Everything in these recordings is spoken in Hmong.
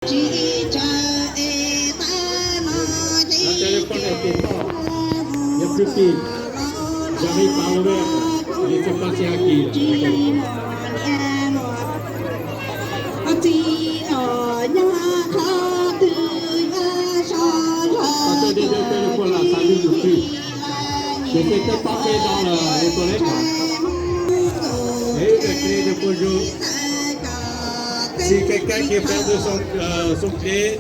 Tsis tsaws es tab no ces poj niam tes toj, yog kwv tij, yog li tau lawm, li tsis pab tsis hais kis. Txiv los nyob qhov twg yuav so zog, tau tej dej tej coj los xav lub yus twg, ces tej pab peb no los li tua leb tas. Es ib pliag ces rau puag zus, txij kaij kaij kiag peb tus xoo dleb.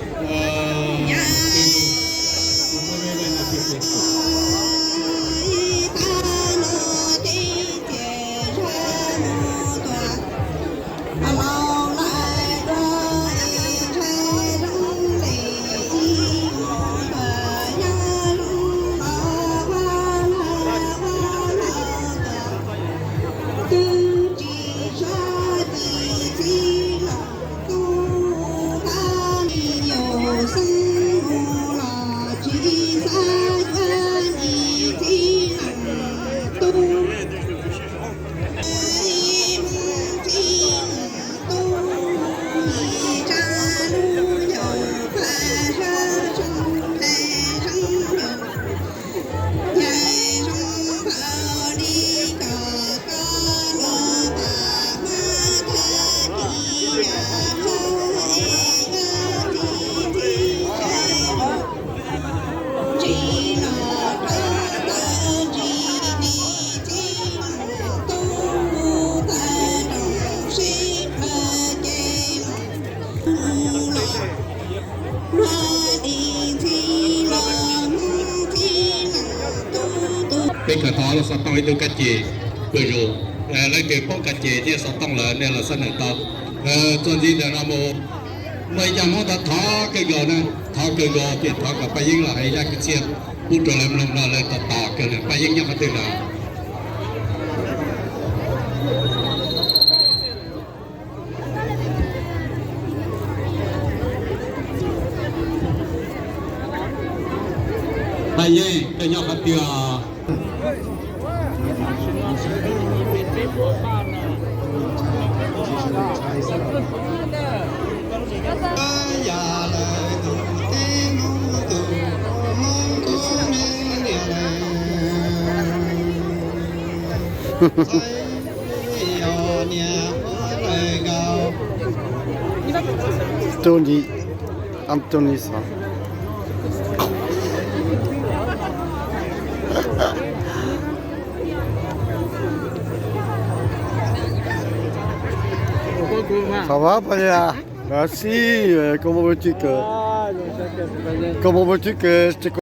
Peb kawm thov los xov tooj ib tug kab ces pw zus, leej twg poob kab ces thiab xov tooj lawm nej los xab neem tau. Txuas ntxiv ntawm no mus, muaj ib co Hmoob thov kawg nkaus na, thov kawg nkaus ces thov kom Paj Yeeb los hais zaj kwv txhiaj pub rau lawv mloog no, lawv tos tos kawg na, Paj Yeeb nyob qhov twg lawm. Paj Yeeb, koj nyob qhov twg os? Tony, Anthony xwb. Ça va, Paya? Merci, euh, comment veux-tu que, comment veux-tu que je te